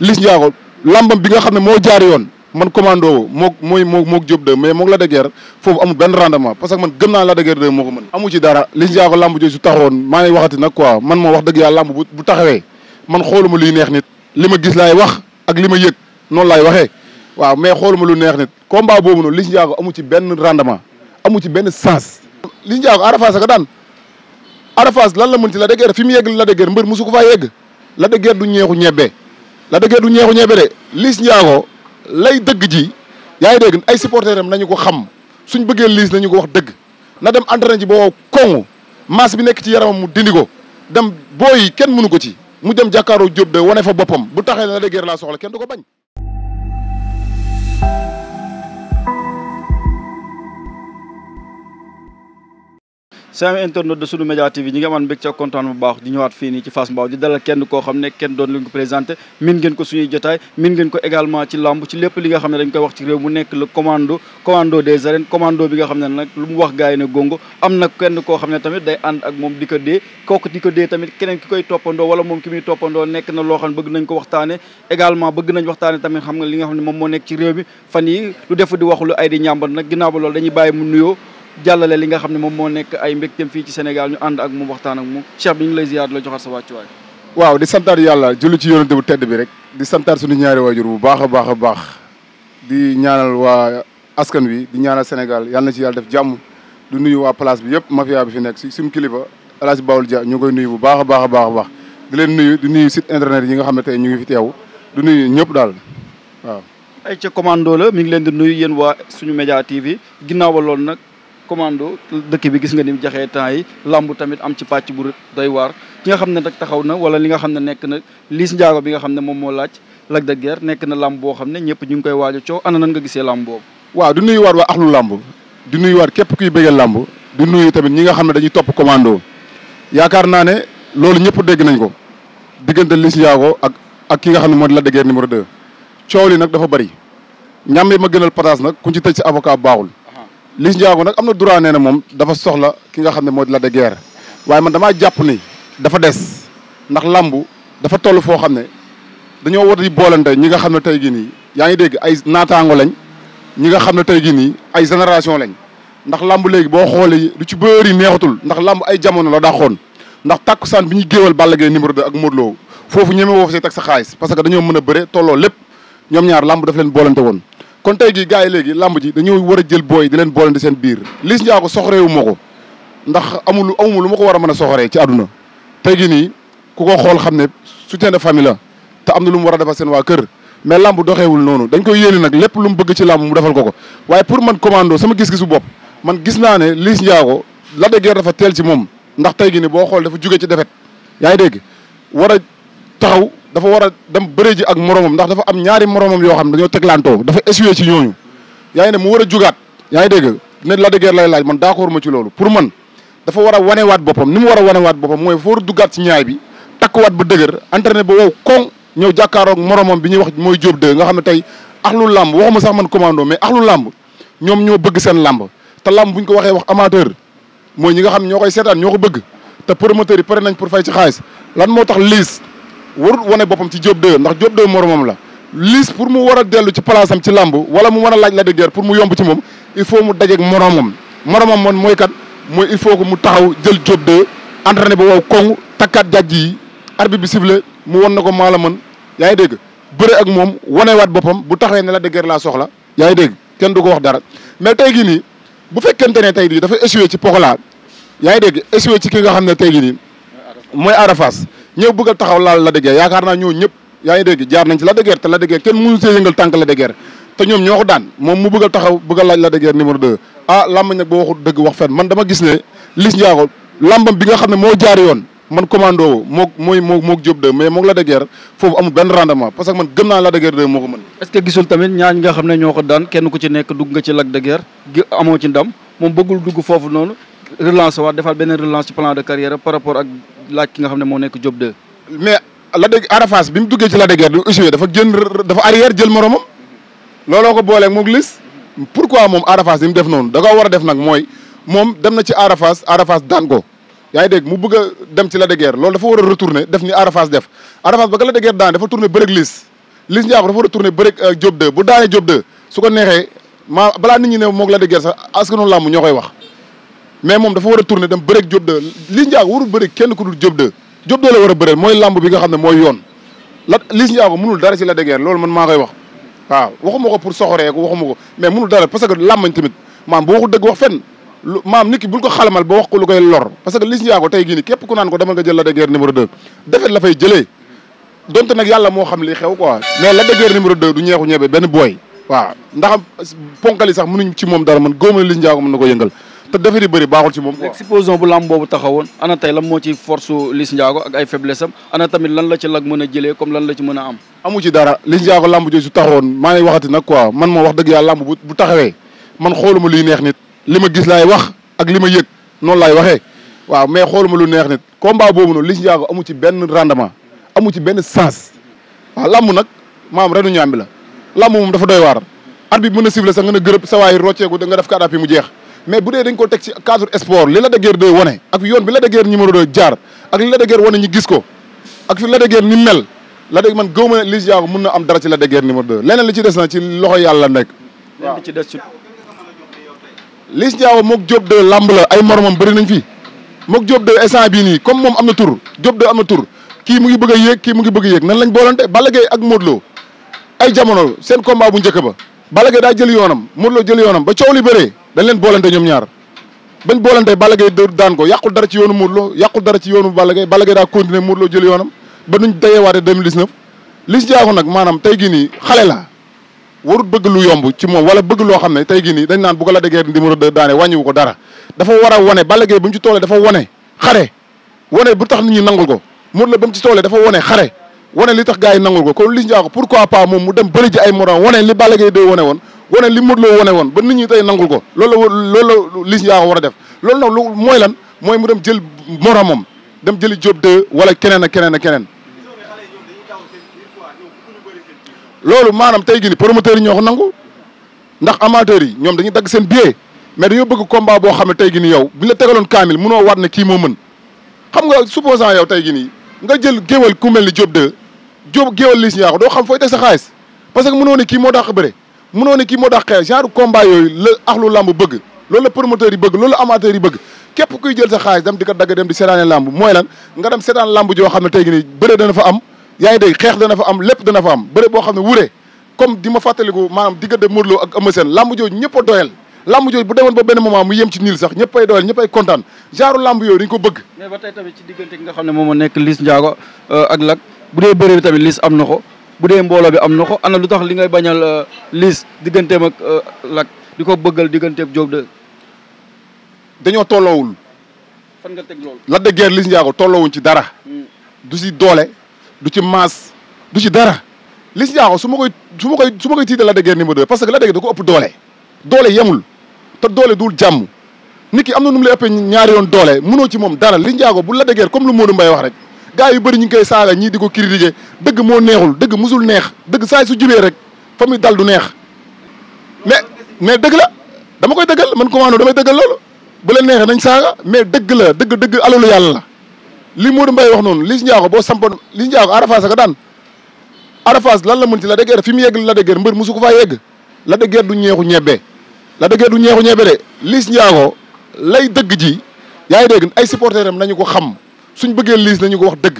Liss Ndiago lambam bi nga xam ne moo jaar yoon man commando mook Diop 2 mais mook Lac de Guiers foofu amul benn rendement parce que man gëm naa Lac de Guiers 2 moo ko mën amu ci dara Liss Ndiago lamb jooju su taxawoon maa ngi waxati nag quoi man moo wax dëgg yàlla lamb bu taxawee man xooluma luy neex nit li ma gis laay wax ak li ma yëg noonu laay waxee waaw mais xooluma lu neex nit combat boobu noonu Liss Ndiago amu ci benn rendement amu ci benn sens Liss Ndiago Ada Fass a ko daan Ada Fass lan la mën ci Lac de Guiers fi mu yegg Lac de Guiers mbër musu ko faa yegg Lac de Guiers du ñeexu ñebbe Lac de Guiers du ñeexu ñebbe de Liss Ndiago lay dëgg ji yaa ngi dégg ay supporters am nañu ko xam suñ bëggee Liss nañu ko wax dëgg na dem entraîné ji boo koŋŋ masse bi nekk ci yaramam mu dindi ko dem booy kenn mënu ko ci mu dem jàkkaaroo Diop de wane fa boppam bu taxee Lac de Guiers laa soxla kenn du ko bañ. sama internet de Sunu Média TV ñi nga amaan mbég ca kontaan bu baax di ñëwaat fii nii ci Fass Mbao di dalal kenn koo xam ne kenn doon leen ko présenté min ngeen ko suñuy jotaay min ngeen ko également ci lamb ci lépp li nga xam ne dañ koy wax ci réew mu nekk le commando des arènes commando bi nga xam ne nag lu mu wax gars yi ne gongo am na kenn koo xam ne tamit day ànd ak moom di ko dee kooku di ko dee tamit keneen ki koy toppandoo wala moom ki muy toppandoo nekk na loo xam ne bëgg nañ ko waxtaane également bëgg nañ waxtaane tamit xam nga li nga xam ne moom moo nekk ci réew mi fan yi lu def di wax lu ay di ñàmbat nag ginnaaw ba loolu dañuy bàyyi mu nuyoo jàllale li nga xam ne moom moo nekk ay mbégteem fii ci Sénégal ñu ànd ak moom waxtaan ak moom Cheikh bi ñu ngi lay ziar la joxaat sa wàccuwaay. waaw di santaat yàlla julli ci yonente bu tedd bi rek di santaat suñu ñaari waajur bu baax a baax a baax di ñaanal waa askan wi di ñaanal Sénégal yàlla na ci yàlla def jàmm du nuyu waa place bi yëpp mafia bi fi nekk si suñu kilifa El Hadj Baoul Dia ñu koy nuyu bu baax a baax a baax a baax di leen nuyu di nuyu site internet yi nga xam ne tey ñu ngi fi teew du nuyu ñëpp daal waaw. ay ca commando la mi ngi leen di nuyu yéen waa Sunu Média TV ginnaaw ba loolu nag commando dëkk bi gis nga ni mu jaxee temps yi lamb tamit am ci pàcc bu doy waar ki nga xam ne nag taxaw na wala li nga xam ne nekk na Liss Ndiago bi nga xam ne moom moo laaj Lac de Guiers nekk na lamb boo xam ne ñëpp ñu ngi koy waaj a coow ana nan nga gisee lamb boobu. waaw di nuyuwaat waa axlu lamb di nuyuwaat képp kuy bëggee lamb di nuyu tamit ñi nga xam ne dañuy topp commando yaakaar naa ne loolu ñëpp dégg nañ ko diggante Liss Ndiago ak ki nga xam ne moo di Lac de Guiers numéro 2 coow li nag dafa bëri ñam yi ma gënal pataas nag kuñ ci tëj si avocat baaxul Liss Ndiago nag am na droit nee na moom dafa soxla ki nga xam ne moo di Lac de Guiers waaye man damaa jàpp ni dafa des ndax lambu dafa toll foo xam ne dañoo war di boolante ñi nga xam ne tey jii nii yaa ngi dégg ay naataango lañ ñi nga xam ne tey jii nii ay génération lañ ndax lamb léegi boo xoolee lu ci bëri neexatul ndax lamb ay jamono la daaxoon ndax tàkkusaan bi ñuy géewal Balla Gaye numéro 2 ak Modou Lo foofu ñeme woo fa see teg sa xaalis parce que dañoo mën a bëre tolloo lépp ñoom ñaar lamb daf leen boolante woon kon tey jii gars yi léegi lamb ji dañoo war a jël booy di leen boolante seen biir Liss Ndiago soxoreewu ma ko ndax amul lu ma ko war a mën a soxoree ci àdduna tey jii nii ku ko xool xam ne soutien de famille la te am na lu mu war a defal seen waa kër mais lamb doxeewul noonu dañ koy yéene nag lépp lu mu bëgg ci lamb mu defal ko waaye pour man commando sama gis-gisu bopp man gis naa ne Liss Ndiago Lac de Guiers dafa teel ci moom ndax tey jii nii boo xool dafa jóge ci defet yaa ngi dégg war a taxaw dafa war a dem bëre ji ak moromam ndax dafa am ñaari moromam yoo xam ne dañoo teglantoo dafa essuyer ci ñooñu yaa ngi ne mu war a jugaat yaa ngi dégg ne Lac de Guiers lay laaj man d'accord ma ci loolu pour man dafa war a wanewaat boppam ni mu war a wanewaat boppam mooy fa war a duggaat ci ñaay bi takkuwaat ba dëgër entraîné ba wow koŋ ñëw jàkkaaroog moromam bi ñuy wax mooy Diop 2 nga xam ne tey axlu làmb waxuma sax man commando mais axlu làmb ñoom ñoo bëgg seen làmb te làmb bu ñu ko waxee wax amateur mooy ñi nga xam ñoo koy seetaan ñoo ko bëgg te promoteurs yi pare nañ pour fay ci xaalis lan moo tax Liss warut wane boppam ci Diop 2 ndax Diop 2 moromam la Liss pour mu war a dellu ci place am ci làmb wala mu mën a laaj Lac de Guiers pour mu yomb ci moom il faut mu dajeeg moromam moom mooy kat mooy il faut que mu taxaw jël Diop 2 entraîné ba wow koŋ takkaat jàjj yi arbitre bi sifflé mu won na ko maa la mën yaa ngi dégg bëre ak moom wanewaat boppam bu taxawee ne Lac de Guiers laa soxla yaa ngi dégg kenn du ko wax dara mais tey gii nii bu fekkente ne tey jii dafa échoué ci Pokola yaa ngi dégg échoué ci ki nga xam ne tey jii nii mooy Ada Fass ñëw bëgg a taxaw laal Lac de Guiers yaakaar naa ñoo ñëpp yaa ngi dégg jaar nañ ci Lac de Guiers te Lac de Guiers kenn mënu see yëngal tànk Lac de Guiers te ñoom ñoo ko daan moom mu bëgg a taxaw bëgg a laaj Lac de Guiers numéro 2 ah làmb nag boo waxul dëgg wax fen man dama gis ne Liss Ndiago làmbam bi nga xam ne moo jaar yoon man commando mook Diop 2 mais mook Lac de Guiers foofu amul benn rendement parce que man gëm naa Lac de Guiers 2 moo ko mën. est-ce que gisul tamit ñaar ñi nga xam ne ñoo ko daan kenn ku ci nekk dugg nga ci Lac de Guiers amoo ci ndam moom bëggul dugg foofu noonu relance waat defal beneen relance ci plan de carrière par rapport ak laaj ki nga xam ne moo nekk Diop 2. mais Ada Fass bi mu duggee ci Lac de Guiers du échoué dafa arrière jël moromam looloo ko booleeg moog Liss pourquoi moom Ada Fass li mu def noonu da koo war a def nag mooy moom dem na ci Ada Fass daan ko yaa ngi dégg mu bëgg a dem ci Lac de Guiers loolu dafa war a retourner def ni Ada Fass def Ada Fass ba ko Lac de Guiers daan dafa tourner bëreeg Liss Liss Ndiago dafa war a tourné bëreeg Diop 2 bu daanee Diop 2 su ko neexee balaa nit ñi ne moog Lac de Guiers sax askanu làmb ñoo koy wax mais moom dafa war a tourné dem bëreeg Diop 2 Liss Ndiago warul bëreeg kenn ku dul Diop 2 Diop 2 la war a bëreel mooy làmb bi nga xam ne mooy yoon Liss Ndiago mënul dara ci Lac de Guiers loolu man maa koy wax waaw waxuma ko pour soxoree ko waxuma ko mais mënul dara parce que làmmañ tamit maam bu waxul dëgg wax fenn maam nit ki bul ko xalamal ba wax ko lu koy lor parce que Liss Ndiago tey gii nii képp ku naan ko demal nga jël Lac de Guiers numéro 2 defet la fay jëlee donte nag yàlla moo xam li xew quoi mais Lac de Guiers numéro 2 du ñeexu ñebe benn booy waaw ndax ponkali sax mënuñ ci moom dara man góoma ne Liss Ndiago mën na ko yëngal te defet yi bëri baaxul ci moom quoi. supposons bu lamb boobu taxawoon ana tey lan moo ci force Liss Ndiago ak ay faiblesse am ana tamit lan la ci Lac mën a jëlee comme lan la ci mën a am amu ci dara Liss Ndiago lamb jooju su taxawoon maa ngi waxati nag quoi man moo wax dëgg yàlla lamb bu taxawee man xooluma luy neex nit li ma gis laay wax ak li ma yëg noonu laay waxee waaw mais xooluma lu neex nit combat boobu noonu Liss Ndiago amu ci benn rendement amu ci benn sens waaw lamb nag maam renu ñaambi la lamb moom dafa doy waar arbitre bi mën a siffler sax nga ne gërëb sa waay rocceeku da nga def kàddaa mu jeex mais bu dee dañ ko teg ci cadre sport li Lac de Guiers 2 wane ak yoon bi Lac de Guiers numéro 2 jaar ak li Lac de Guiers wane ñu gis ko ak fi Lac de Guiers ni mel Lac de man gëw ma ne Liss Ndiago mën na am dara ci Lac de Guiers numéro 2 leneen li ci des na ci loxo yàlla nekk waaw li ci des ci Liss Ndiago mook Diop 2 lamb la ay moromam bëri nañ fi mook Diop 2 instant bii nii comme moom am na tur Diop 2 am na tur kii mu ngi bëgg a yéeg kii mu ngi bëgg a yéeg nan lañ boolante Balla Gaye ak Modou Lo ay jamono seen combat bu njëkk ba Balla Gaye daa jël yoonam Modou Lo jël yoonam ba coow li bëree dañ leen boolante ñoom ñaar bañ boolante Balla Gaye daan ko yàqul dara ci yoonu Modou Lo yàqul dara ci yoonu Balla Gaye daa continuer Modou Lo jël yoonam ba nuñ dajeewaate 2019 Liss Ndiago nag maanaam tey gii nii xale la warut bëgg lu yomb ci moom wala bëgg loo xam ne tey gii nii dañ naan bu ko Lac de Guiers numéro 2 daane wàññiwu ko dara dafa war a wane Balla Gaye ba mu ci toolee dafa wane xare wane bu tax nit ñi nangul ko Modou Lo ba mu ci toolee dafa wane xare wane li tax gars yi nangul ko kon Liss Ndiago pourquoi pas moom mu dem bëri ji ay morom wane li Balla Gaye 2 wane woon wane li Modou Lo wane woon ba nit ñi tey nangul ko loolu la Liss Ndiago war a def loolu nag lu mooy lan mooy mu dem jël moromam dem jëli Diop 2 wala keneen ak keneen ak keneen loolu maanaam tey gii ni promoteurs yi ñoo ko nangu ndax amateurs yi ñoom dañuy dagg seen billet mais dañoo bëgg combat boo xam ne tey gii ni yow bi la tegaloon kaamil mënoo waat ne kii moo mën xam nga supposant yow tey gii nii nga jël géwal ku mel ni Diop 2 géwal Liss Ndiago doo xam fooy teg sa xaalis parce que mënoo ne kii moo dàq bëre mënoo ne kii moo dàq xeex genre combat yooyu la axlu lamb bëgg loolu la promoteurs yi bëgg loolu la amateurs yi bëgg képp kuy jël sa xaalis dem di ko dagg dem di seetaane lamb mooy lan nga dem seetaan lamb joo xam ne tey gii nii bëre dana fa am yaa ngi dégg xeex dana fa am lépp dana fa am bëre boo xam ne wure comme di ma fàttaliku maanaam diggante Modou Lo ak Eumeu Sène lamb jooju ñëpp a doyal lamb jooju bu demoon ba benn moment mu yem ci niil sax ñëpp ay doyal ñëpp ay kontaan genre lamb yooyu dañ ko bëgg mais ba tey tamit ci diggante ki nga xam ne moom moo nekk Liss Ndiago ak Lac bu dee bëre bi tamit Liss am na ko bu dee mbooloo bi am na ko ana lu tax li ngay bañal Liss digganteem ak Lac di ko bëggal digganteem Diop 2 dañoo tolloowul fan nga teg loolu Lac de Guiers Liss Ndiago tolloowuñ ci dara du ci doole du ci maas du ci dara Liss Ndiago su ma koy tiital Lac de Guiers numéro 2 parce que Lac de Guiers da ko ëpp doole yemul te doole dul jàmm nit ki am na nu mu lay ëppee ñaari yoon doole mënoo ci moom dara Liss Ndiago bu Lac de Guiers comme lu Modou Mbaye wax rek gars yu bëri ñu ngi koy saaga ñii di ko critiquer dëgg moo neexul dëgg musul neex dëgg saa su jubee rek fa muy dal du neex mais dëgg la dama koy dëggal man commando damay dëggal loolu bu leen neexee nañ saaga mais dëgg la dëgg alalu yàlla la li Modou Mbaye wax noonu Liss Ndiago boo sampoon Liss Ndiago Ada Fass a daan Ada Fass lan la mën ci Lac de Guiers fi mu yegg Lac de Guiers mbër musu ko faa yegg Lac de Guiers du ñeexu ñebbe Lac de Guiers du ñeexu ñebbe de Liss Ndiago lay dëgg ji yaa ngi dégg ay supporters am nañu ko xam suñ bëggee Liss nañu ko wax dëgg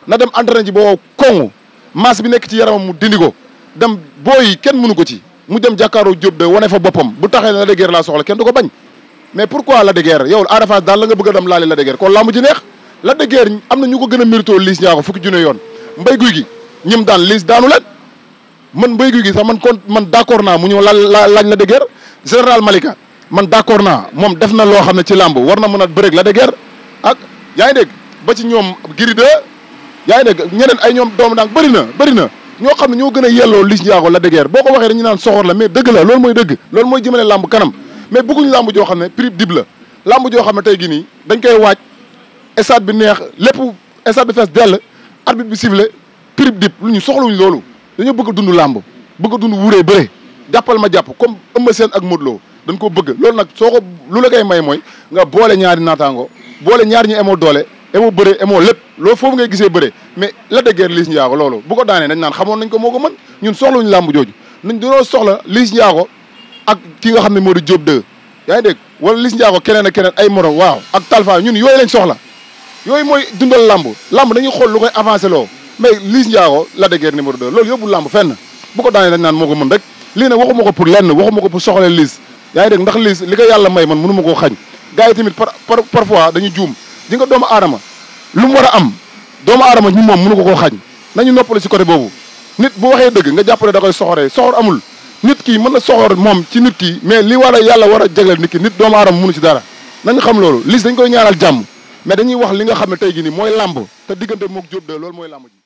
na dem entraîné ji boo kongu masse bi nekk ci yaramam mu dindi ko dem booyi kenn mënu ko ci mu dem jàkkaaroo Diop de wane fa boppam bu taxee Lac de Guiers laa soxla kenn du ko bañ mais pourquoi Lac de Guiers yow Ada Fass daal la nga bëgg a dem laali Lac de Guiers kon lamb ji neex Lac de Guiers am na ñu ko gën a mérito Liss Ndiago fukki junne yoon mbay guy gi ñim daan Liss daanu leen man mbay guy gi sax man d'accord naa mu ñëw laaj Lac de Guiers général Malika man d'accord naa moom def na loo xam ne ci lamb war na mën a bëreeg Lac de Guiers ak yaa ngi dégg ba ci ñoom Gris 2 yaa ngi dégg ñeneen ay ñoom doomu daang bëri na ñoo xam ne ñoo gën a yelloo Liss Ndiago Lac de Guiers boo ko waxee dañu naan soxor la mais dëgg la loolu mooy dëgg loolu mooy jëmale lamb kanam mais bëgguñu lamb joo xam ne prix dib la lamb joo xam ne tey gi nii dañ koy waaj stade bi neex lépp stade bi fees dell arbitre bi sifflé prix dib lu ñu soxluñ loolu dañoo bëgg a dund lamb bëgg a dund wuree bëre jàppal ma jàpp comme Eumeu Sène ak Modou Lo dañ ko bëgg loolu nag soo ko lu la koy may mooy nga boole ñaari naataango boole ñaar ñu emoo doole émo bëre émo lépp loolu foofu ngay gisee bëre mais Lac de Guiers Liss Ndiago loolu bu ko daanee dañ naan xamoon nañ ko moo ko mën ñun soxlawuñu làmb jooju nañ dañoo soxla Liss Ndiago ak ki nga xam ne moo di Diop 2 yaa ngi dégg wala Liss Ndiago keneen ak keneen ay morom waaw ak Talfa ñun yooyu lañ soxla yooyu mooy dundal làmb dañuy xool lu koy avancé loo mais Liss Ndiago Lac de Guiers numéro 2 loolu yóbbu làmb fenn bu ko daanee dañ naan moo ko mën rek lii nag waxuma ko pour lenn waxuma ko pour soxla Liss yaa ngi dégg ndax Liss li ko yàlla may man mënu ma koo xañ gars yi tamit parfois dañu juum di nga doomu aadama lu mu war a am doomu aadama ñu moom mënu ko koo xañ nañu noppale si côté boobu nit bu waxee dëgg nga jàppale da koy soxoree soxor amul nit ki mën na soxor moom ci nit ki mais li war a yàlla war a jagleel nit ki nit doomu aadama mënu ci dara nañu xam loolu Liss dañ koy ñaanal jàmm mais dañuy wax li nga xam ne tey gi nii mooy làmb te diggante mook Diop de loolu mooy làmb ji